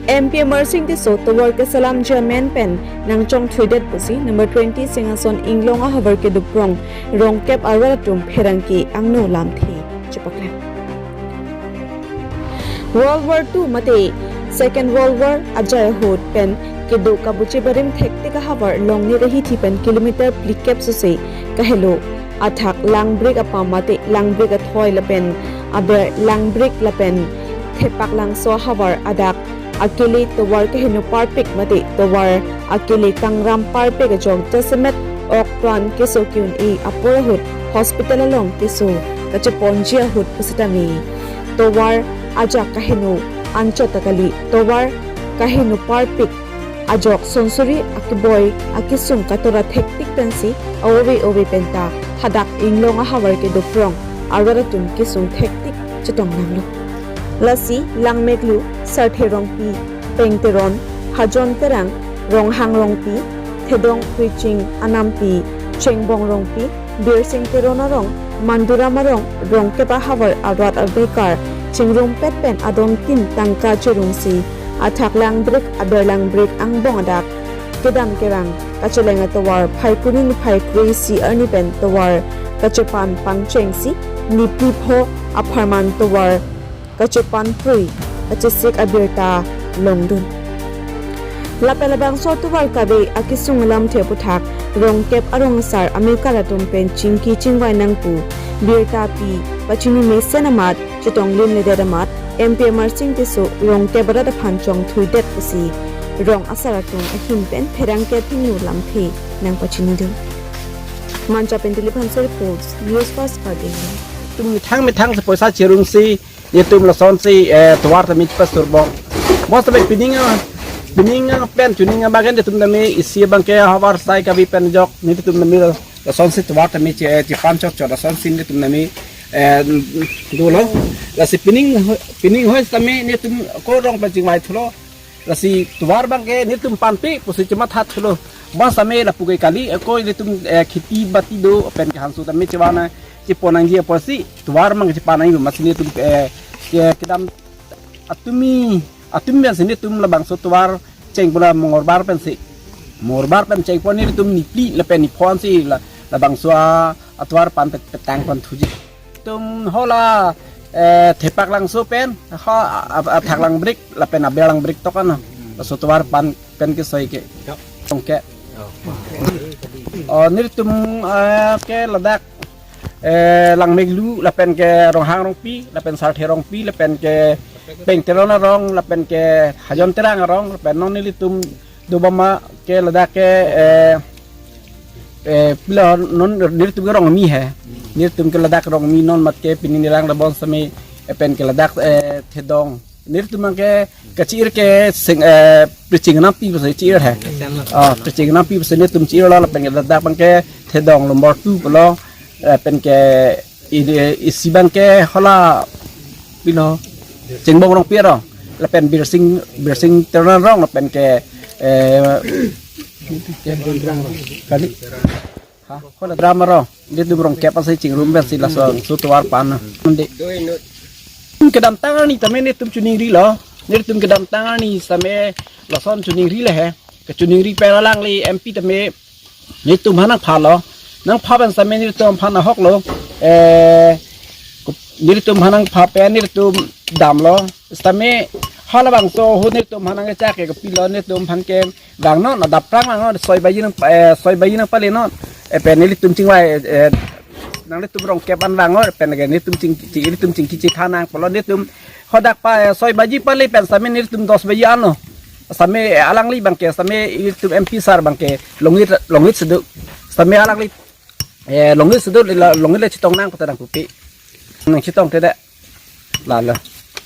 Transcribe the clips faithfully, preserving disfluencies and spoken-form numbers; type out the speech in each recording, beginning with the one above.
M P Amarsing Tisso tovar keselamji amen pen nangchongthuidet pusi number twenty Singhason Inglong ahavar kedoprong rongkep arat atum pherangke angno lamthe chepaklang. World War two mate Second World War ajai ahut pen kedo kabuche barim thektik ahavar Longnit ahithi pen kilometer phlikep sose kahelo athak Langbrik apam mate Langbrik athoi lapen aber Langbrik lapen Thepaklangso ahavar adak akele tovar keheno parpik mate tovar akele kangram parpik ajok jasemet ok pran keso ki-un-e apor ahut hospital along keso kacheponji ahut pusitame tovar ajak kaheno anchot ta kali, tovar kaheno parpik ajok sonsuri akeboi akesung katora thektik pensi ove ove penta hadak Inglong ahavar kedoprong arat atum kesung thektik chetong nanglo. Lasi Langmeklu, Sarthe Rongpi, Peng Teron, Hajon Terang, Ronghang Rongpi, Thedong Priching Anampi, Chengbong Rongpi, Birsing Teron arong, Manduram arong, rongkep ahavar arat abekar chingrumpet pen adon tin tangka cherungsi athak Langbrik aber Langbrik angbong adak kedam kerang kacheleng atovar Phaikuni niphai kre-isi arni pen tovar kachepan pangchengsi niphli pho apharman tovar kachepan prui kachesik abirta longdun. Lapen labangso atovar kave akesung alamthe aputhak rongkep arong asar amekar atum pen chingki chingvai nangpu birta pi pachini mesen amat chetong linledet amat M P Amarsing Tisso rongkep arat aphan chongthuidet pusi rong asar atum ahin pen pherangke athengno lamthe nangpachinidun. Mancha pen Dilip Hanse reports, News First Karbi Anglong. Tum methang methang si poisa cherungsi netum lasonsi, eh, tovar tame chepasurbong. Bonsitame pining, ah, pining, ah, pen chuning, ah, bagen netum tame isi abangke havar sai kabi pen ajok netum tame lasonsi tovar tame che, eh, chepan chokchok lasonsi netum tame, eh, dolo. Lasi pining, pining hoi tame netum ako rong pen chingvai thulo. Lasi tovar abangke netum panpi pusi chemathathulo. Bonsitame lapu ke kali ako netum, eh, kheti bati do pen ke hanso tame chevan, eh, chepon nangji apotsi tovar abangke chepan nangji amatsi netum, eh, ke kedam atumi, atumi pensi netum labangso tovar cheng pu la Mongolbar pensi. Mongolbar pen chengpon netum niphli lapen niphonsi la, labangso a, atovar pan pet, petang pon thuji. Netum hala, eh, Thepaklangso pen, ha, a, a, athak Langbrik, lapen aber Langbrik tokan. Laso tovar pan pen kesoi ke. Tong ke. Oh, netum, eh, ke ladak, eh, Langmeklu, lapen ke Ronghang Rongpi, lapen Sarthe Rongpi, lapen ke Peng Teron arong, lapen ke Hajon Terang arong, lapen non nelitum dobom ma ke ladak ke, eh, eh, pilo non netum ke Rongmi he. Netum ke ladak Rongmi non mat ke pini nelang labonsitame, eh, pen ke ladak, eh, Thedong. Netum abangke kachi-ir ke sing, eh, Priching Anampi pusi chi-ir he. Ah, Priching Anampi pusi netum chi-irlo lapen ke ladak abangke Thedong nombor two pulo, eh, pen ke i-, isi abangke hala pilo Chengbong Rongpi arong. Lapen Birsing, Birsing Teron arong lapen ke, eh, kali. Ha, hala Dram arong. Netum rongkep asai chingrum pensi laso, so tovar pan. Mandi. Kedamtang arni tame netum chuningrilo. Netum kedamtang arni tame lason chuningri le he. Kechuningri pen alangli M P tame netum aphan nangphalo. Nangpha pen tame netum aphan ahoklo. Eh, netum aphan nangpha pen netum damlo. Tame halabangso ahut netum aphan nangkechak ke kopilo, netum aphan ke vangnon, adap prang vangnon, soi baji nang, eh, soi baji nangpalenon. Eh, pen nelitum chingvai, eh, nanglitum rongkep an vangnon, pen ke netum ching, ching, netum chingki chethan nang pulo netum hadak pa, eh, soi baji pale pen tame netum dos baji anlo. Tame, eh, alangli abangke, tame netum M P sir abangke, Longnit, Longnit sedu. Tame alangli, eh, Longnit sedu, la, Longnit le chetong nang kota nang pupi. Nangchetongte de. Lalo.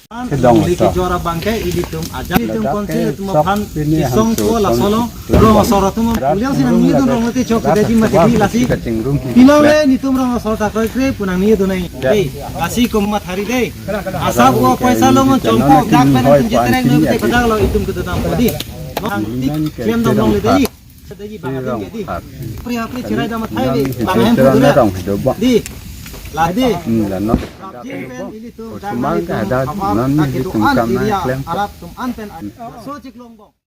Kedong liki so. Jora abangke ilitum ajak ilitum ledak konsil ke itum sok aphan pini kisong hantu ko la solo. Rong asor atum uliang si nangnidun rong te chok kedai di mati di lasi. Kachingrum. Pilong le netum rong asor ta kroikre pu nangnidun nai. Ya. Dei, lasi komat hari dei. Asap wa paisa lo ngon chongpo dak pen hoi tum jetereng no bite kodak lo itum kedodam ko di. Nang tik klem dam long le dei. Dei bang adim ke di. Pri ha pri chirai dam thai dei. Bang hem pu dei. Di. Ladi. Hmm, la non. Ilitum, osomar dak hadak non ilitum kam nangklem. Arat atum an pen an. So chiklongbom.